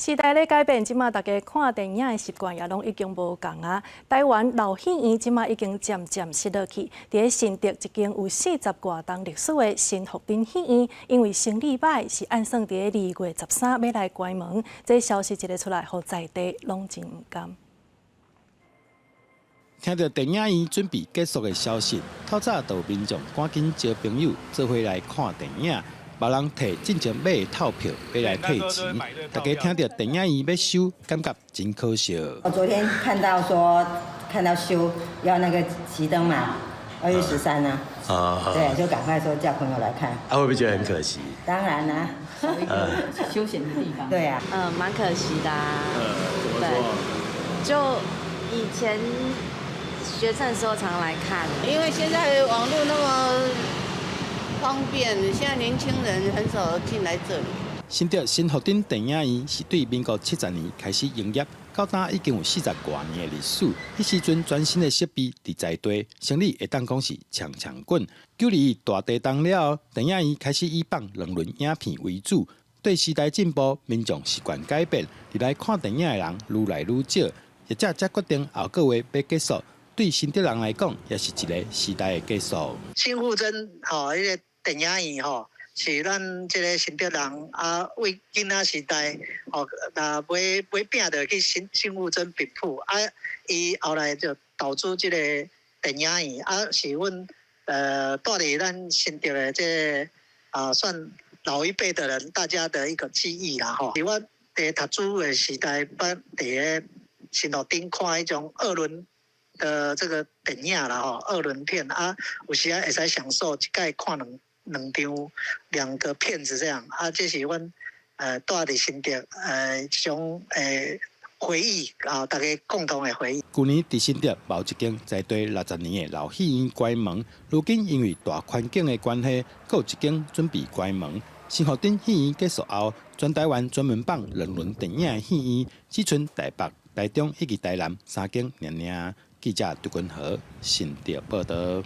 時代咧改變，這馬大家看電影的習慣也攏已經無仝啊。台灣老戲院這馬已經漸漸式落去。佇咧新竹一間有四十外冬歷史的新福珍戲院，因為生理歹，是按算佇咧2月13欲來關門。這消息一个出來，予在地攏真毋甘。聽著電影院準備結束的消息，透早就有民眾趕緊招朋友做伙來看電影。別人提進前買的套票，欲來退錢。大家聽著電影院欲收，感覺真可惜。我昨天看到說，看到收要那個熄燈嘛，2月13呢，啊，對，就趕快說叫朋友來看。啊，會不會覺得很可惜？當然啦，一個休閒的地方。對啊，嗯，蠻可惜的。怎麼說？就以前學生的時候常來看，因為現在網絡那麼方便，現在年輕人很少進來這裡。新竹新福珍電影院是對民國70年開始營業，到今已經有四十外年的歷史。彼時陣全新的設備佇在地，生意會當講是強強滾。九二一大地動了後，電影院開始以放兩輪影片為主。對時代進步，民眾習慣改變，入來看電影的人愈來愈少。業者才決定後個月欲結束。對新竹人來講，也是一個時代的結束。新福珍吼，彼个電影院吼，是咱這个新竹人啊，為囡仔時代吼，若買買餅就去新新福珍餅鋪啊，伊後來就投資這個電影院啊，是阮蹛佇咱新竹的這个啊，算老一輩的人大家的一個記憶啦吼。是我佇讀書的時代，捌佇个新福珍看彼種二輪的這個電影啦吼，二輪片啊，有時啊會使享受一擺看兩兩張兩個片子這樣啊，這是阮蹛佇新竹一種回憶啊，大家共同的回憶。舊年佇新竹某一間在地60年的老戲院關門，如今因為大環境的關係，閣有一間準備關門。新福珍戲院結束後，全台灣專門放兩輪電影的戲院，只賰台北、台中以及台南三間爾爾。記者杜君和新竹報導。